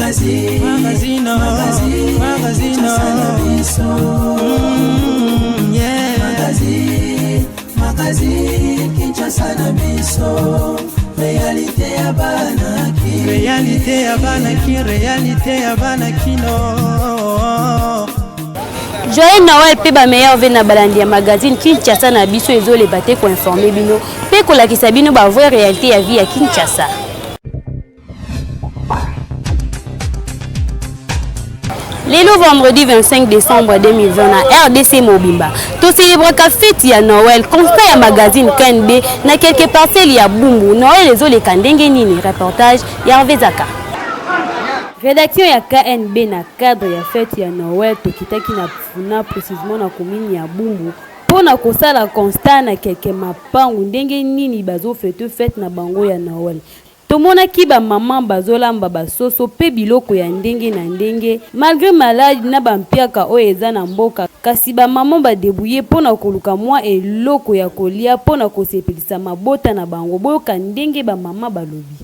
Magazine, magazine, magazine, magazine, yeah. Magazine, magazine, Kinshasa na biso. Réalité ya bana ki. Réalité ya bana ki, réalité ya bana kino. Joyeux Noël mpe ba meilleurs vœux na balandi ya magazine Kinshasa na biso ezoleba te koinforme bino mpe kolakisa bino ba vraie réalité ya vie ya Kinshasa. Lelo vendredi 25 décembre 2020 na RDC mobimba toselebraka feti ya Noël. Constat ya magazine KNB na quelques parcelles ya Bumbu, Noël ezoleka ndenge nini? Reportage ya Hervé Zaka. Rédaction ya KNB na cadre ya fête ya Noël tokitaki na Funa, précisément na commune ya Bumbu mpo na kosala constat na keke mapangu ndenge nini bazofete fête na bango ya Noël. Tomonaki bamama bazolamba basoso mpe biloko ya ndenge na ndenge malgré maladi na bampiaka oyo eza na mboka, kasi bamama badebrouille mpo na koluka mwa eloko ya kolia mpo na kosepelisa mabota na bango. Boyoka ndenge bamama balobi.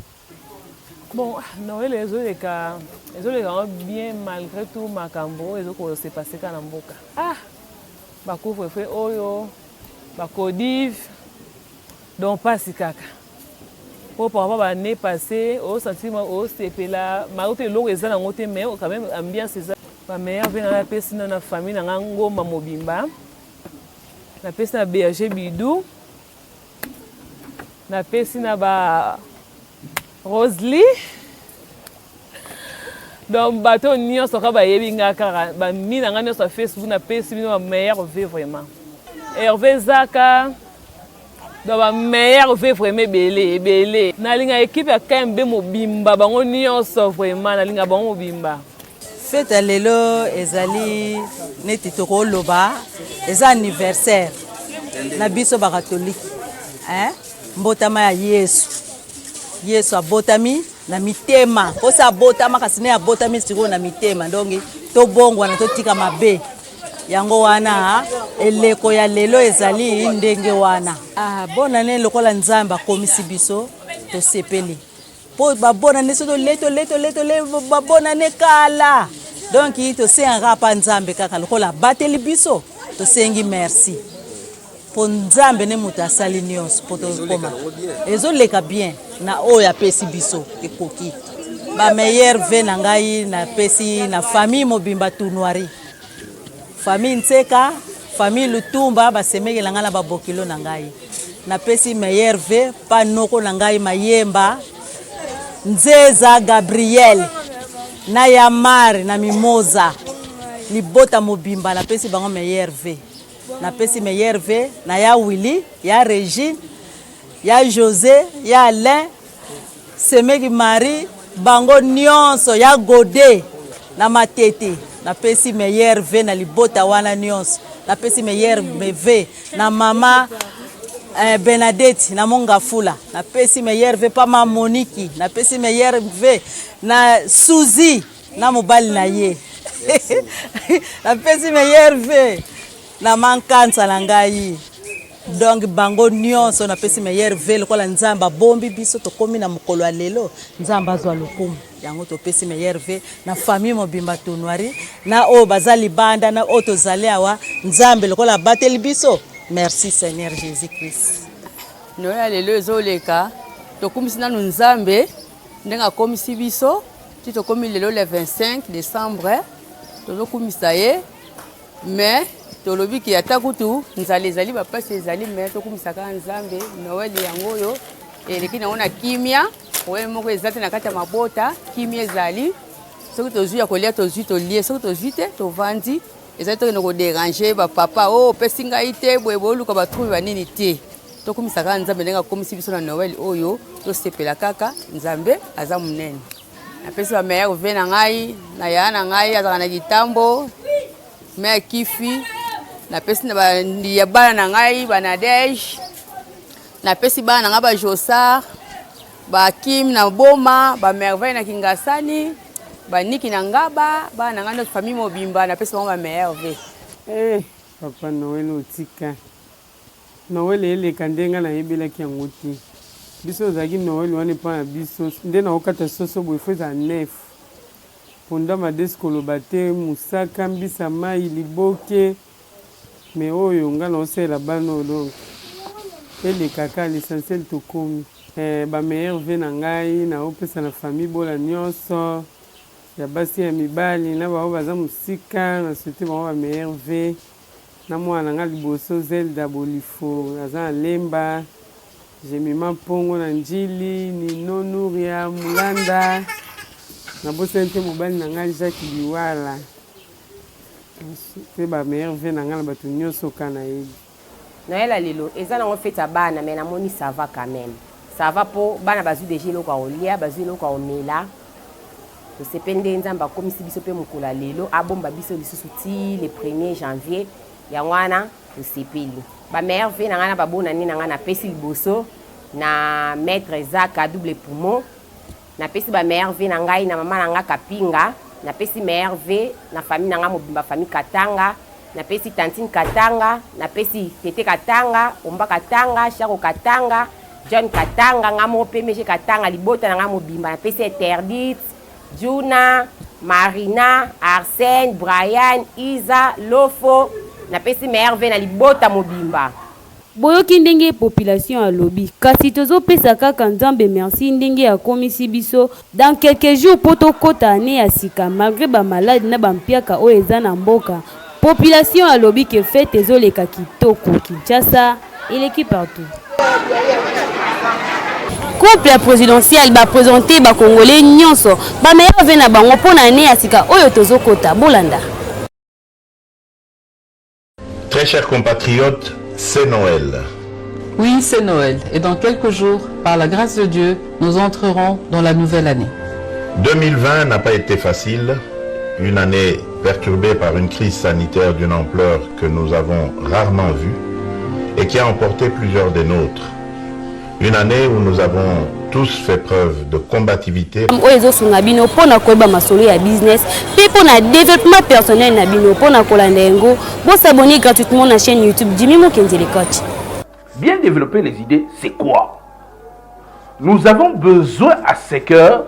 Bon, Noël ezoleka ezoleka yango bien malgré tout makambo oyo ezokose passer kaka na mboka. Ah, bacouvre-feu oyo, bacodive, donc pasi kaka. Po par rapport ba année passée, osentir osepela malgré tout eloko eza nango te, mais quand même ambiance eza. Bameilleurs vœux na napesi na na famille na nga Ngoma mobimba, napesi na Berger Bidou, napesi na ba Rosely, donc bato nyonso kaka bayebi nga kaka bami na nga nyonso ya Facebook, napesi bino ba meilleurs vœux vraiment. Hervé Zaka, donc ba meilleurs vœux vraiment ebele ebele. Nalinga équipe ya KMB mobimba, bango nyonso vraiment nalinga bango mobimba. Fête ya lelo ezali neti tokoloba eza anniversaire na biso bakatolike, hein? Mbotama ya Yesu. Yesu abotami na mitema, mposa abotama kasi ne abotami sikoyo na mitema, donc tobongwana, totika mabe. Yango wana eleko ya lelo ezali ndenge wana. Ah, bonane lokola Nzambe akomisi biso tosepeli mpo babonane so tole tole tole tole babonane kala, donc tosengaka pa Nzambe kaka lokola abateli biso, tosengi merci mpo Nzambe nde moto asali nyonso mpo tokoma. Ezoleka bien na oyo apesi biso ekoki. Bameilleurs vœux na ngai napesi na famille mobimba Tournoirie, famille Ntseka, famille Lutumba, basemekela ngai na babokilo na ngai. Napesi meilleurs vœux pa noko na ngai Mayemba Nzeza Gabriel na ya Mare na Mimoza, libota mobimba napesi bango meilleurs vœux. Napesi meilleurs vœux na ya Willy, ya Regine, ya José, ya Alain Semeki, Marie, bango nyonso, ya Gode na Matete. Napesi meilleurs vœux na libota wana nyonso. Napesi meilleurs vœux na mama Benadette na Mongafula. Napesi meilleurs vœux pa ma Moniki. Napesi meilleurs vœux na Suzy na mobali na ye. Napesi meilleurs vœux na mankansa na ngai. Donc bango nyonso napesi meilleurs vœux lokola Nzambe abombi biso tokomi na mokolo ya lelo, Nzambe azwa lokumu. Yango topesi meilleurs vœux na famille mobimba Tournoirie, na oyo baza libanda na oyo tozali awa. Nzambe lokola abateli biso, merci Seigneur Jésus Christ. Noël ya lelo ezoleka, tokumisi nanu Nzambe ndenge akomisi biso ti tokomi lelo le 25 décembre, tozokumisa ye. Mais tolobi ki ata kutu nzala ezali, bapasi ezali, mais tokumisa kaka Nzambe. Noël yango oyo eleki nango na kimia, problème moko eza te na kati ya mabota, kimia ezali. Soki tozwi ya kolia, tozwi tolie, soki tozwi te tovandi. Ezali tokende kodéranger bapapa oyo opesi ngai te boye, boluka batrouble banini te. Tokumisa kaka Nzambe ndenge akomisi biso na Noël oyo, tosepela kaka, Nzambe aza monene. Napesi bameilleurs vœux na ngai na yaya na ngai azalaka na Kitambo, mare Kifi. Napesi na ya bana na ngai banadege. Napesi bana na ngai bajosar, bakim na Boma, bamerveille na Kingasani, baniki na Ngaba, bana na ngai nyonso, famille mobimba, napesi bango bameilleurs vœux. Eh, papa Noël otika Noël eleka ndenge nayebelaki yango te. Biso ozalaki Noël wana epai na biso nde naokata soso boye, fo ezala neuf. Ponda madesu koloba te, mosaka, mbisa mayi, liboke mais oyo nga naosalela bana oyo donc eleka kaka l'essentiel tokomi. Eh ba meilleurs vœux na ngai naopesa na famille bola nionso ya basi ya mibali na ba oyo baza mosika na souhaiter bango ba meilleurs vœux na mwana na nga liboso Zelda Bolifo aza na Lemba Jemima Mpongo na Ndjili, Nino Nuria Mulanda, nabosani te mobali na ngai Jacques Biwala pe ba meilleurs vœux na ngai na batu nioso kka nayebi. Noël ya lelo eza nango fete ya bana mais namoni ça va quand meme. Ça va po bana bazui dejà eloko ya kolia, bazui eloko ya komela. Tosepeli ndenge Nzambe akomisi biso pe mokolo ya lelo, abomba biso lisusu ti le premier janvier. Yango wana tosepeli. Ba meilleurs vœux na ngai na ba bonne annee na ngai napesi liboso na maitre Zaka double poumon, napesi ba meilleurs vœux na ngai na mama na ngai Kapinga, napesi meilleurs vœux na famille na ngai mobimba famille Katanga, napesi tantine Katanga, napesi Tete Katanga, Omba Katanga, Shako Katanga, John Katanga, ngai moko PMG Katanga, libota na ngai mobimba napesi interdite Djuna, Marina, Arsène, Brian, Iza, Lofo, napesi meilleurs vœux na libota mobimba. Boyoki ndenge population alobi kasi tozo pesa kaka nzambe merci ndenge akomisi biso dans quelques jours po tokota annee ya sika malgre ba malade na ba mpiaka oyo eza na mboka population alobi que fete ezo leka kitoko Kinshasa eleki partout. Couple presidentiel ba presenter ba congolais nionso ba meilleurs vœux na bango pona annee ya sika oyo tozo kota. Bolanda. Très chers compatriotes, c'est Noël. Oui, c'est Noël. Et dans quelques jours, par la grâce de Dieu, nous entrerons dans la nouvelle année. 2020 n'a pas été facile. Une année perturbée par une crise sanitaire d'une ampleur que nous avons rarement vue et qui a emporté plusieurs des nôtres. Une année où nous avons tous fait preuve de combativité. Oyo ezosunga bino mpo na koyeba masolo ya business mpe mpo na développement personnel na bino. Mpo na kolanda yango, bosabonner gratuitement na chaîne YouTube Jimmy Mukendi le coach. Bien développer les idées, c'est quoi? Nous avons besoin à ce que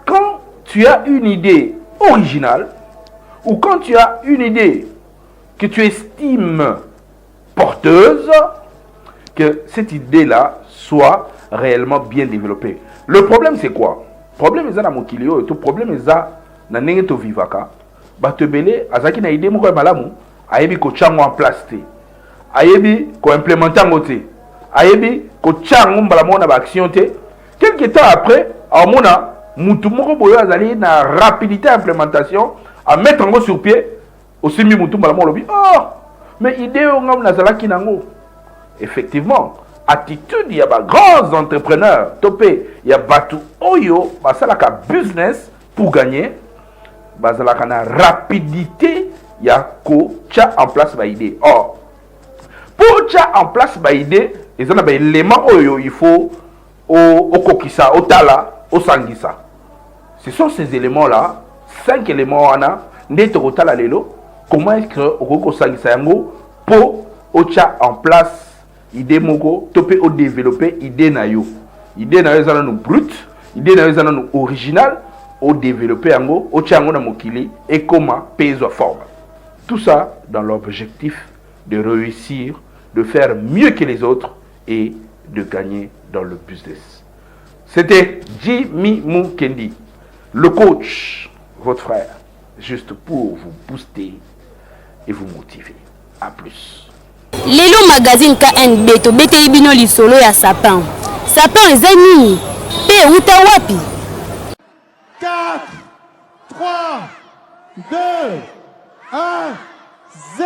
quand tu as une idée originale ou quand tu as une idée que tu estimes porteuse, que cette idée-là soit réellement bien développée. Le problème, c'est quoi? Problème eza na mokili oyo, to problème eza na ndenge tovivaka. Bato ebele azalaki na idée moko ya malamu, ayebi kotia yango en place te, ayebi koimplementer yango te, ayebi kotia yango mbala moko na baaction te. Quelque temps après, aomona mutu moko boye azali na rapidité ya implémentation, a mettre yango sur pied, osimbi mutu mbala moko olobi, oh, mais idée oyo ngai nazalaki nango. Effectivement, attitude ya ba grands entrepreneurs to pe ya batu oyo basalaka business pour gagner, bazalaka na rapidité ya kotia en place ba idée. Or, pour tia en place ba idée, eza na ba éléments oyo il faut okokisa, otala, osangisa. Ce sont ces éléments-là, 5 éléments wana nde tokotala lelo comment est-ce que okoki kosangisa yango po otia en place idée moko to pe odévelopper idée na yo. Idée na yo eza nanu brute, idée na yo eza nanu original, odévelopper yango, otia yango na mokili ekoma pe ezwa forme. Tout ça dans l'objectif de réussir, de faire mieux que les autres et de gagner dans le business. C'était Jimmy Mukendi, le coach, votre frère, juste pour vous booster et vous motiver. À plus. Lelo magazine KNB tobeteli bino lisolo ya sapin. Sapin eza nini mpe euta wapi? 4, 3, 2, 1, 0!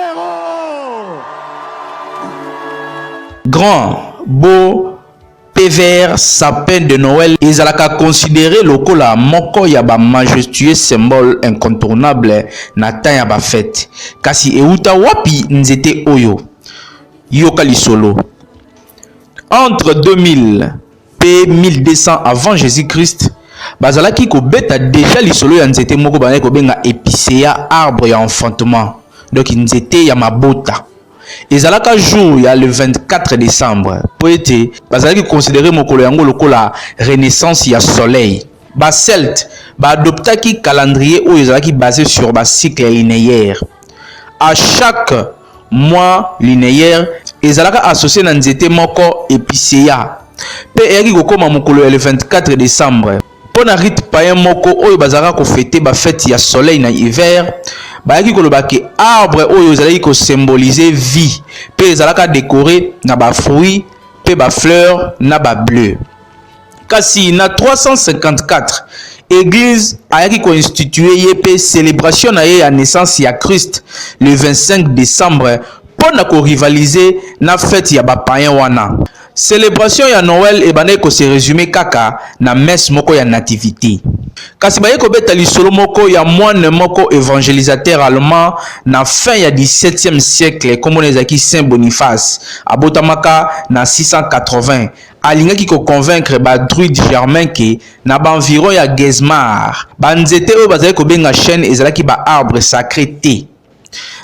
Grand, beau, PVR sapin de Noël ezalaka considere lokola moko ya ba majestueux symboles incontournables na temps ya ba fetes. Kasi ewuta wapi nzete oyo? Yoka lisolo. Entre 2000 pe 1200 avant Jesus-Christ, bazalaki kobeta dejà lisolo ya nzete moko bazalaki kobenga epicea, arbre ya enfantement, donc nzete ya mabota. Ezalaka jour ya le 24 decembre mpo ete bazalaki ko considerer mokolo yango lokola renaissance ya soleil. Ba Celtes ba adoptaki calendrier oyo ezalaki base sur ba cycles linéaires. À chaque mois linéaire ezalaka associe na nzete moko epicea mpe eyaki kokoma mokolo ya le 24 décembre. Mpo na rite païen moko oyo bazalaka kofete ba fete ya soleil na hiver, bayaki koloba ke arbre oyo ezalaki ko symboliser vie mpe ezalaka decore na ba fruits mpe ba fleurs na ba bleu. Kasi na 354, Eglise ayaki ko instituer ye mpe celebration na ye ya naissance ya Christ le 25 decembre mpo na ko rivaliser na fete ya ba païens wana. Celebration ya Noël ebandaki ko se resumer kaka na messe moko ya nativite. Kasi baye kobeta lisolo moko ya moine moko evangelisateur allemand na fin ya 17e siècle, kombo na ye ezalaki Saint Boniface, abotamaka na 680, alingaki ko convaincre ba druides germains que na ba environs ya Geismar, ba nzete oyo bazalaki kobenga chene ezalaki ba arbres sacres te.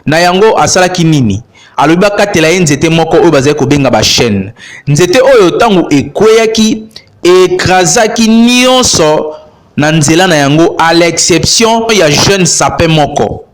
Na yango, asalaki nini? Alobi bakatela ye nzete moko oyo bazalaki kobenga ba chene. Nzete oyo ntango ekweyaki, e ecrasaki nyonso na nzela na yango à l'exception ya jeune sapin moko.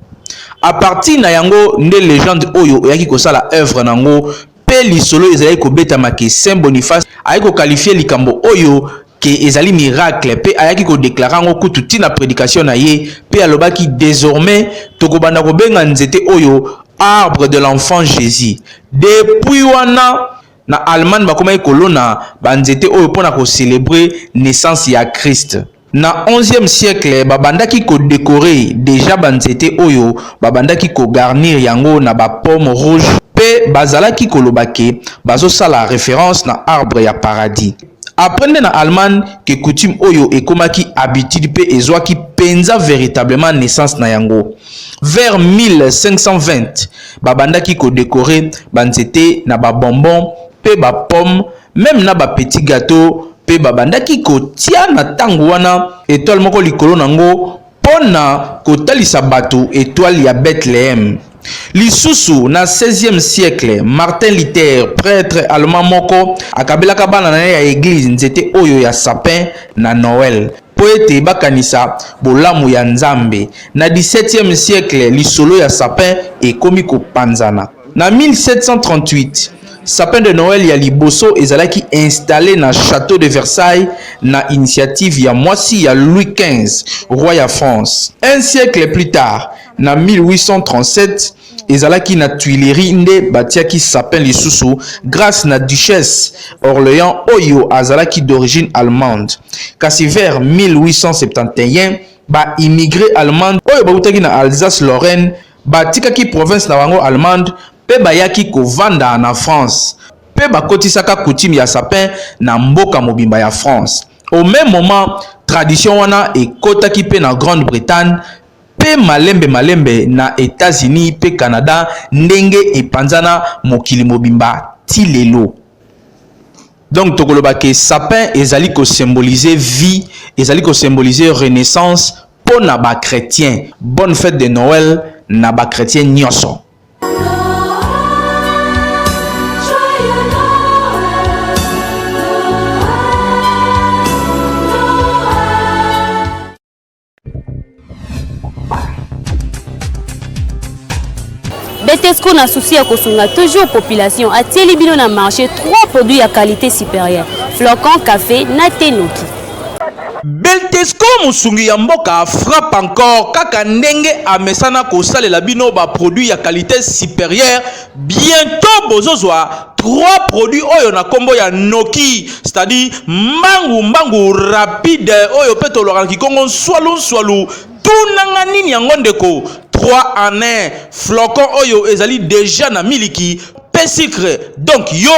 À partir na yango nde legende oyo eyaki kosala œuvre na yango mpe lisolo ezalaki kobetama ke Saint Boniface ayaki ko qualifier likambo oyo ke ezali miracle mpe ayaki ko declarer yango kutu ti na predication na ye mpe alobaki desormais tokobanda kobenga nzete oyo arbre de l'enfant Jesus. Depuis wana na Allemagne bakomaki kolona ba nzete oyo mpo na ko celebrer naissance ya Christ. Na onzième siècle, babandaki ko decorer dejà ba nzete oyo babandaki ko garnir yango na ba pommes rouges mpe bazalaki koloba ke bazosala reference na arbre ya paradis. Après nde na Allemagne ke coutume oyo ekomaki habitude mpe ezwaki penza veritablement naissance na yango. Vers 1520, babandaki ko decorer ba nzete na ba bonbons mpe ba pommes meme na ba petits gateaux pe babandaki kotia na tango wana etoile moko likolo na ngo po na kotalisa bato etoile ya Bethlehem. Lisusu, na 16e siècle, Martin Luther, pretre allemand moko, akabelaka bana na ye ya eglise nzete oyo ya sapin na Noël mpo ete bakanisa bolamu ya Nzambe. Na 17e siècle, lisolo ya sapin ekomi kopanzana. Na 1738, sapin de Noël ya liboso ezalaki installe na chateau de Versailles na initiative ya mwasi ya Louis xv, roi ya France. Un siècle plus tard, na 1837, ezalaki na Tuileries nde batiaki sapin lisusu grace na duchesse Orleans oyo azalaki d'origine allemande. Kasi vers 1871, ba immigres allemands oyo bawutaki na Alsace-Lorraine Batikaki province na bango allemande mpe bayaki kovanda na France mpe bakotisaka coutume ya sapin na mboka mobimba ya France. Au meme moment, tradition wana ekotaki mpe na Grande-Bretagne mpe malembe malembe na Etats-Unis mpe Canada ndenge epanzana mokili mobimba ti lelo. Donc tokoloba ke sapin ezali ko symboliser vie, ezali ko symboliser renaissance mpo na ba chretiens. Bonne fete de Noël na ba chretiens nyonso. Betesco na souci ya kosunga toujours population atieli bino na marché 3 produits ya qualité supérieure flocon café na thé noki. Beltesco mosungi ya mboka frappe encore kaka ndenge amesana kosalela bino ba produits ya qualité supérieure bientôt bozozwa 3 produits oyo na kombo ya noki c'est-à-dire mbangu mbangu rapide oyo pe tolobaka na kikongo nswalu nswalu tunanga nini yango ndeko 3 en 1 flocon oyo ezali deja na miliki pe sucre donc yo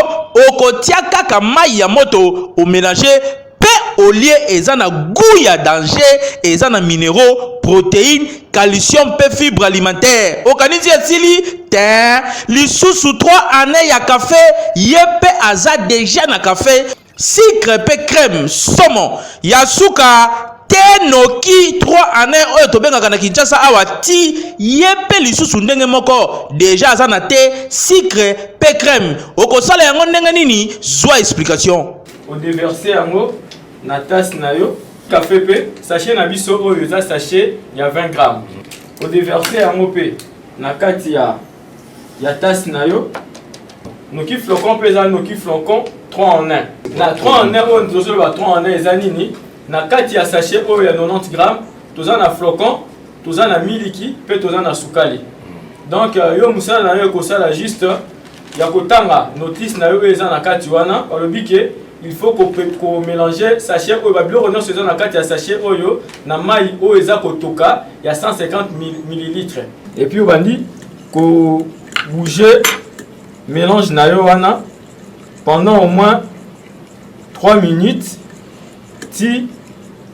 okotia kaka mayi ya moto omelange pe olie eza na gout ya danger eza na mineraux proteine calcium pe fibre alimentaire okanisi esili te lisusu 3 annee ya cafe ye pe aza deja na cafe sucre pe crème somo ya suka te noki 3 annee oyo tobengaka na Kinshasa awa ti ye pe lisusu ndenge moko deja aza na te sucre pe crème okosala yango ndenge nini zwa explication O deverser yango na tasse na yo. Café pe sachet na biso oyo eza sachet ya 20 grammes. O deverser yango pe na kati ya ya tasse na yo. Noki flocon pe eza noki flocon 3 en 1. Na 3 en 1 oyo tozoloba 3 en 1 eza nini? Na kati ya sachet oyo ya 90 grammes toza na flocon, toza na miliki pe toza na sukali. Donc euh, yo mosala na yo ekosala juste ya kotanga notice na yo oyo eza na kati wana balobi ke il faut ko mélanger sachet oyo babiloko nyonso eza na kati ya sachet oyo na mai oyo eza kotoka ya 150 millilitre et puis obandi ko bouger mélange na yo wana pendant au moins 3 minutes ti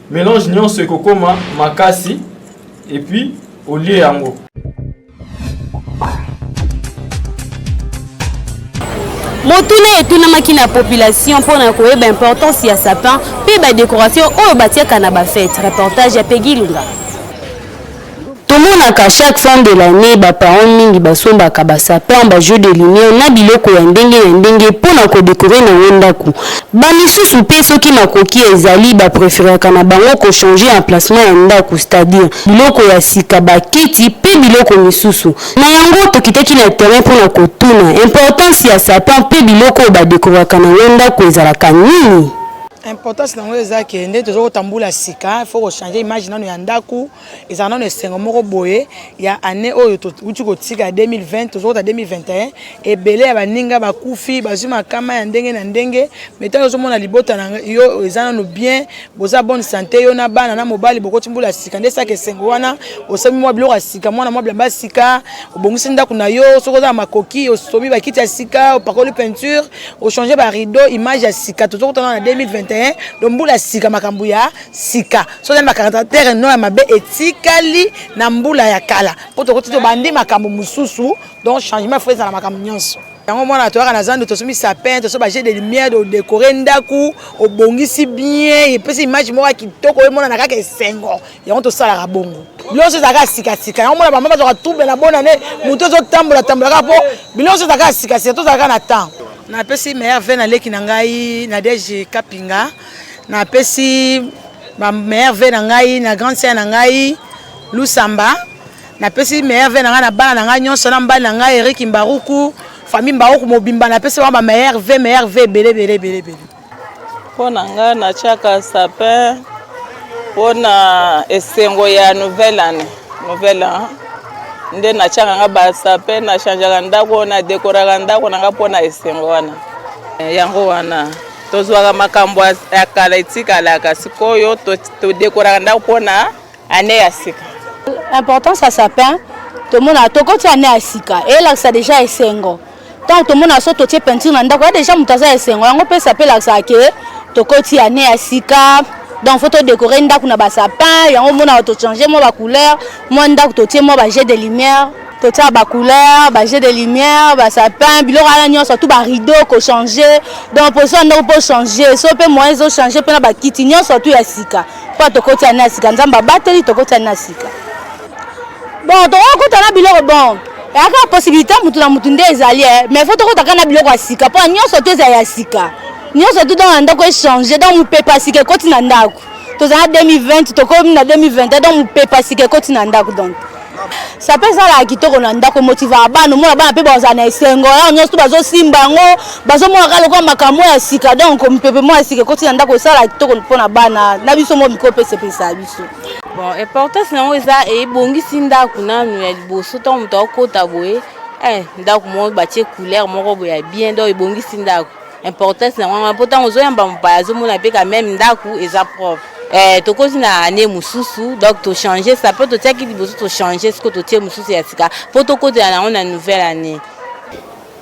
mélange nyonso ekokoma makasi et puis olie yango. Motuna etunamaki na population mpo na koyeba importance ya sapin mpe ba decoration oyo batiaka na ba fete. Reportage ya Peggy Lunga. Tomonaka chaque fin de l'annee ba parents mingi basombaka ba sapins, ba jeux de lumière na biloko ya ndenge na ndenge mpo na ko decorer nango ndaku. Ba misusu mpe soki makoki ezali ba preferaka na bango ko changer emplacement ya ndaku c'est-à-dire biloko ya sika, ba kiti mpe biloko misusu. Na yango tokitaki na terrain mpo na kotuna importance ya sapin mpe biloko oyo ba decoraka nango ndaku ezalaka nini? Importance nango eza ke nde tozo kota mbula sika, il faut ko changer image nanu ya ndaku. Ezalaka nanu esengo moko boye ya annee oyo towuti kotika ya 2020 tozokota 2021 ebele ya baninga bakufi bazwi makama ya ndenge na ndenge mais ntango ozomona libota na yo eza nanu bien boza bonne sante yo na bana na mobali bokoti mbula ya sika nde esaka esengo wana osombi mwa biloko ya sika mwana mwa bilamba ya sika obongisi ndako na yo soki oza na makoki osombi bakiti ya sika opakoli peinture ochange ba rideau image ya sika tozokutana na 2021 donc mbula ya sika makambo ya sika soki ozali bacaractère no ya mabe etikali na mbula ya kala mpo tokoti tobandi makambo mosusu donc changement fo ezala makambo nyonso yango mwana toyaka na zando tosombi sapin toso ba jeu de lumière odekore ndako obongisi bien epesi image moko ya kitoko emonana kaka esengo yango tosalaka bongo biloko nyonso ezalaka sikasika yango mona bama bazwaka trouble na bonane moto ezotambola tambola kaka mpo biloko nyonso ezalaka sikasika tozalaka na temps napesi meilleur ve na leki na ngai nadege kapinga Napesi ba meilleurs vœux na ngai na grande sœur na ngai Lusamba, napesi meilleurs vœux na ngai na bana na ngai nyonso na mobali na ngai Eric Mbaruku, famille Mbaruku mobimba napesi bango ba meilleurs vœux, meilleurs vœux ebele ebele ebele ebele. Mpo na ngai natiaka sapin mpo na esengo ya nouvelle année, nouvelle an nde natiaka nga ba sapin, na changeaka ndako, na decoraka ndako na nga mpo na esengo wana. Yango wana Tozwaka makambo ya kala etikalaka sikoyo todekoraka ndako mpo na annee ya sika. Importance ya sapin tomonaka tokoti annee ya sika elakisa deja esengo ntango tomonaka so totie peinture na ndako ya deja moto aza esengo yango mpe sapin elakisaka ke tokoti annee ya sika donc faut todekore ndako na basapin yango omonaka tochange mwa bacouleur mwa ndako totie mwa bajet de lumière totia ba couleur ba jeu de lumière ba sapin biloko wana nyonso tout ba rideau ko changer donc position ya ndako mpo changer so mpe moyen ezo changer mpe na bakiti nyonso tout ya sika mpo tokoti ya na sika nzambe abateli tokoti ya na sika bon tokokota na biloko bon eyaka possibilité mutu na mutu nde ezali eh. mais fo tokota kaka na biloko ya sika mpo nyonso to ezali ya sika nyonso tout donc na ndako echange donc mopepe ya sika ekoti na ndako tozala 2020 tokomi na 2021 donc mopepe ya sika ekoti na ndako donc sape ezalaka kitoko na ndako emotivaka bana omona bana mpe bazala na esengo yango nyonso to bazosimba yango bazomona kaka lokola makambo ya sika donc mipepe moko ya sika ekoti na ndako esalaka kitoko mpo na bana na biso moko mikolo mpe esepelisaka biso bon importance na yango eza ebongisi ndako nanu ya liboso ntango moto akokota boye eh, ndako moko batie couleur moko boye ya bien donc ebongisi ndako importance na yango mpo ntango ozoyamba mopaya azomona mpe quand même ndako eza propre eh, tokozi na année mosusu donc tochange sa mpo totiaki liboso tochange siko totie mosusu ya sika mpo tokotela na yango na nouvelle année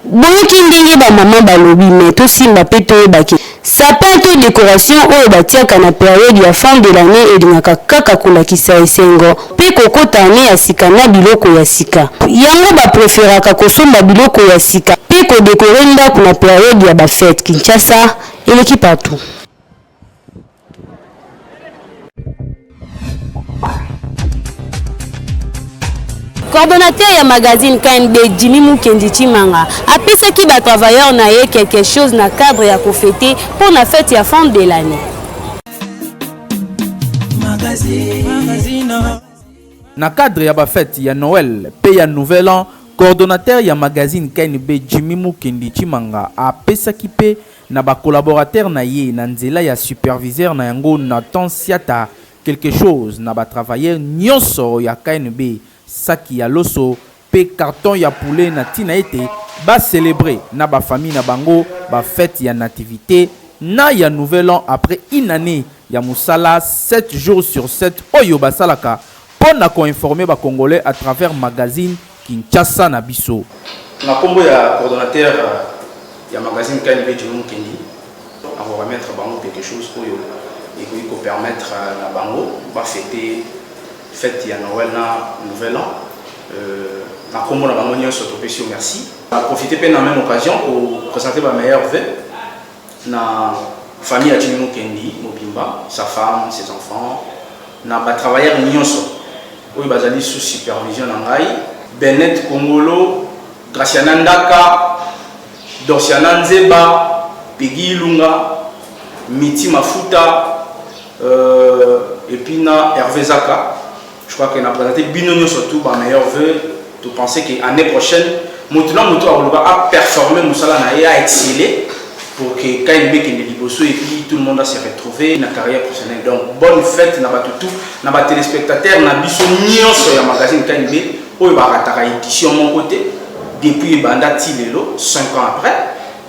Boyoki ndenge ba maman balobi mais tosimba pe toyeba ke sapin to decoration oyo batiaka na periode ya fin de l'annee elingaka kaka kolakisa esengo pe kokota annee ya sika na biloko ya sika. Yango ba preferaka kosomba biloko ya sika pe ko decorer ndaku na periode ya ba fetes. Kinshasa eleki partout. Coordonnateur ya magazine KNB Jimmy Mukendi Tshimanga apesaki ba travailleurs na ye quelque chose na cadre ya ko fêter mpo na fete ya fin de l'annee. Magazine, magazine. Na cadre ya ba fetes ya Noël pe ya Nouvel An, coordonnateur ya magazine KNB Jimmy Mukendi Tshimanga apesaki pe na ba collaborateurs na ye na nzela ya superviseur na yango Nathan Siata quelque chose na ba travailleurs nionso ya KNB, saki ya loso pe carton ya poulet na tina ete ba celebrer na ba familles na bango ba fetes ya nativite na ya nouvel an après une annee ya musala 7 jours sur 7 oyo basalaka po na ko informer ba congolais à travers magazine Kinshasa na biso. Na kombo ya coordonnateur ya magazine KNB Jimmy Mukendi, nako remettre bango quelque chose oyo ekoki ko permettre na bango ba feter fete ya Noël na Nouvel An. Na kombo na bango nionso topesi yo merci. Na profiter pe na meme occasion ko presenter ba meilleurs vœux na famille ya Jimmy Mukendi mobimba, sa femme, ses enfants, na ba travailleurs nionso oyo bazali sous supervision na ngai, Bennett Kongolo, Graciana Ndaka, Dorciana Nzeba, Peggy Ilunga, Miti Mafuta, et puis na Hervé Zaka. Je crois que na présenter bino nionso tout ba meilleurs vœux, to penser que année prochaine moto na moto akoluka a performer mosala na ye, a exceller pour que KNB ekende liboso et puis tout le monde a se retrouver na carrière professionnelle. Donc bonne fête na bato tout, na ba téléspectateurs na biso nionso ya magazine KNB oyo barataka édition moko te depuis ebanda ti lelo 5 ans après.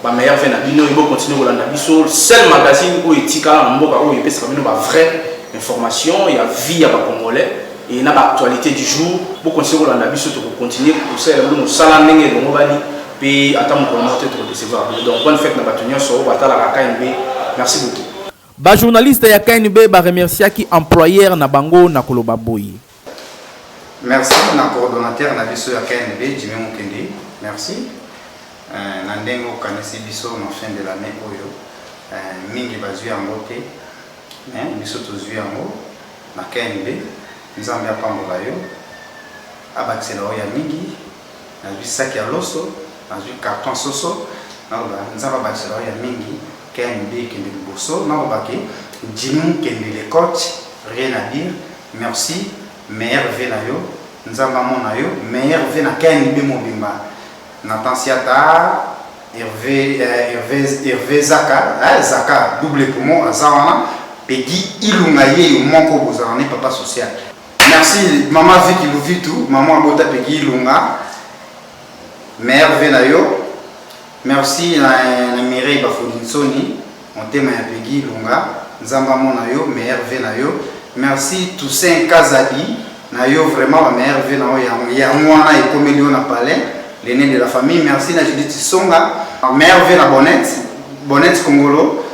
Ba meilleurs vœux na bino et bo continuer kolanda biso seul magazine oyo etikala na mboka oyo epesaka bino ba vraie information ya vie ya ba congolais et na ba actualité du jour. Bo continuer kolanda biso, toko continuer kosalela bino mosala ndenge elongobani pe ata mokolo moko te toko decevoir bino. Donc bonne fête na bato nyonso oyo batalaka KNB. Merci beaucoup. Ba journalistes ya KNB ba remerciaki employeur na bango na koloba boye. Merci na coordonnateur na biso ya KNB Jimmy Mukendi, merci na ndenge okanisi biso na fin de l'annee oyo, mingi bazui yango te mais biso tozui yango na KNB, Nzambe apambola yo abakisela yo ya mingi, nazui sac ya loso, nazui carton soso, naloba Nzambe abakisela yo ya mingi, KNB ekende liboso, naloba ke Jimmy Mukendi le coach rien à dire. Merci meilleur vœux na yo nzambe amona yo meilleur vœux na KNB mobimba Nathan Siata Hervé Hervé Hervé Zaka eh, Zaka double poumon aza wana Peggy Ilunga yeyo moko bozala ne papa social merci maman Vicky Luvitu maman abota Peggy Ilunga meilleur vœux na yo merci na, na Mireille Bafodinsoni Motema ya Peggy Ilunga nzambe amona yo meilleur vœux na yo merci Toussaint Kazadi na yo vraiment ba meilleur vœux na yo yango wana ekomeli yo na palais l'aîné de la famille merci na Judith Songa meilleur vœux na Bonnette Bonnette Kongolo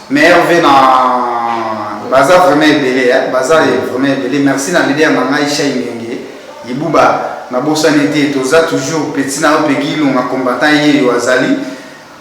meilleur vœux na baza vraiment ebele hein? Baza vraiment ebele merci na leader na ngai Shai Ngenge Ibuba nabosani te toza toujours petit na yo Peggy Ilunga combattant yeyo azali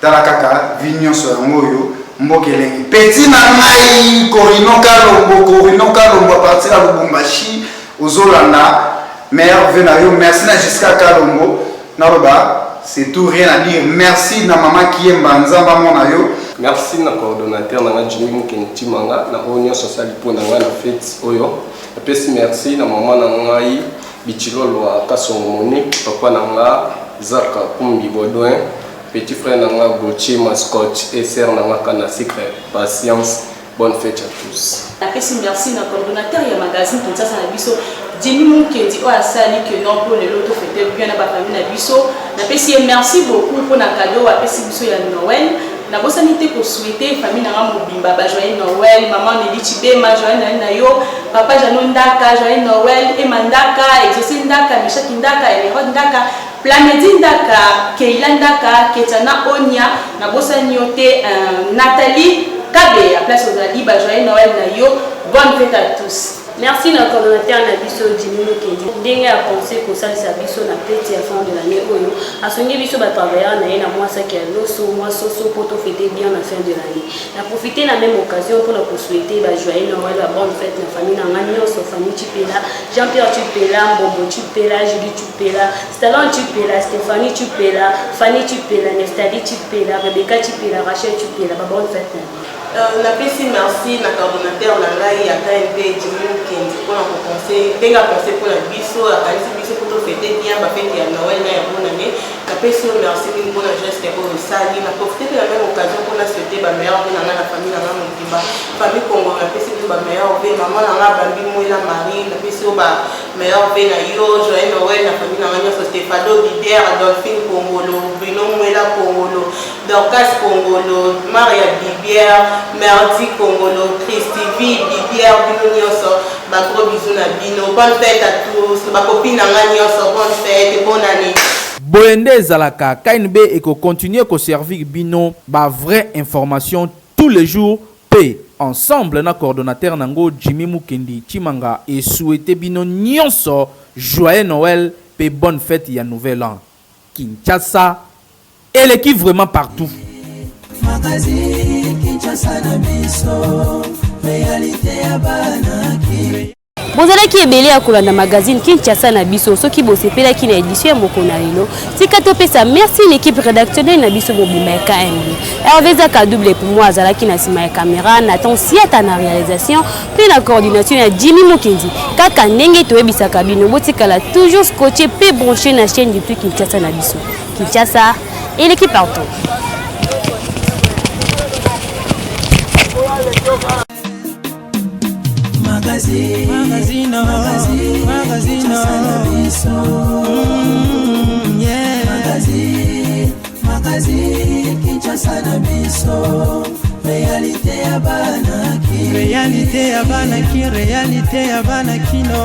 Tala kaka vie nionso yango oyo mboka elengi. Petit na ngai Corino Kalombo, Corino Kalombo à partir ya Lubumbashi ozolanda meilleur vœux na yo. Merci na Jessica Kalombo naloba c'est tout rien à dire. Merci na mama Kiemba Nzambe amona yo. Merci na coordonnateur na nga Jimmy Mukeni Tshimanga na oyo nionso asali mpo na nga na fete oyo. Napesi merci na mama na ngai Bichilolwa Kasongo Monique, papa na nga Zaka Kumbi Baudouin, Petit frère na nga Gauthier Mascotte et sœur na nga Kana Sucre Patience bonne fete à tous. Napesi merci na coordonnateur ya magazine Kinshasa na biso Jimmy Mukendi oyo asali que non po lelo to fete bien na ba famille na biso. Napesi ye merci beaucoup pona cadeau apesi biso ya Noël. Nabosani te ko souhaiter famille na nga mobimba ba joyeux Noël, maman Nelly Chibema joyeux Noël na yo, papa Jeannot Ndaka joyeux Noël, Emma Ndaka, Exaucé Ndaka, Meshaki Ndaka, Emeraude Ndaka. Plamedi Ndaka, Keila Ndaka, Ketiana Onia, nabosani yo te Nathalie Kabeya place ozali ba joyeux Noël na yo, bonne fete à tous. Merci na coordonnateur na biso Jimmy Mukendi ndenge a pense kosalisa biso na feti ya fin de l'année oyo asungi biso ba travailleurs na ye na mwa saki ya loso mwa soso po to fete bien na fin de l'année. Na profiter na meme occasion pona ko souhaiter ba joyeux Noël ba bonne fete na famille na nga nionso famille Tshipela, Jean-Pierre Tshipela, Mbombo Tshipela, Julie Tshipela, Stalon Tshipela, Stephanie Tshipela, Fanny Tshipela, Neftali Tshipela, Rebecca Tshipela, Rachel Tshipela, ba bonne fete na bino. Euh, napesi merci na coordonnateur na ngai ya KNP Jimmy Mukendi mpona ko conseil ndenge a conseil mpona biso akanisi biso mpo tofete bien bafete ya Noël na ya bonne année. Napesi yo merci mingi mpona geste oyo osali. Na profite mpe na même occasion mpona souhaiter ba meilleurs vœux na ngai na famille na ngai mobimba, famille Congo. Napesi bino ba meilleurs vœux. Mama na ngai Bambi Mwela Marie, napesi yo ba meilleurs vœux na yo, joyeux Noël na famille na ngai nyonso, Stefano Bibière, Adolphine Kongolo, Bruno Mwela Kongolo, Dorcas Kongolo, Maria Bibière, Merdi Kongolo, Christivie Bibière, bino nyonso ba gros bisous na bino. Bonne fête à tous, ba copines na nga nyonso, bonne fête, bonne année. Boye nde ezalaka, KNB eko continuer ko servir bino ba vraie information tous les jours pe ensemble na coordonnateur nango Jimmy Mukendi Tshimanga e souhaiter bino nionso joyeux Noël pe bonne fete ya nouvel an. Kinshasa eleki vraiment partout. Magazine Kinshasa na biso, realite ya bana ki. Bozalaki ebele ya kolanda magazine Kinshasa na biso. Soki bosepelaki na edition ya mokolo na lelo, tika topesa merci na equipe rédactionnelle na biso mobimba ya KMB. Hervé Zaka double pour moi azalaki na nsima ya caméra, Nathan Siata na réalisation mpe na coordination ya Jimmy Mukendi. Kaka ndenge toyebisaka bino, botikala toujours scotché mpe branché na chaîne YouTube Kinshasa na biso. Kinshasa eleki partout. Magazine, magazine, magazine, magazine, yeah. Magazine, magazine, Kinshasa na biso, réalité ya bana ki, réalité ya bana ki, réalité ya bana kino.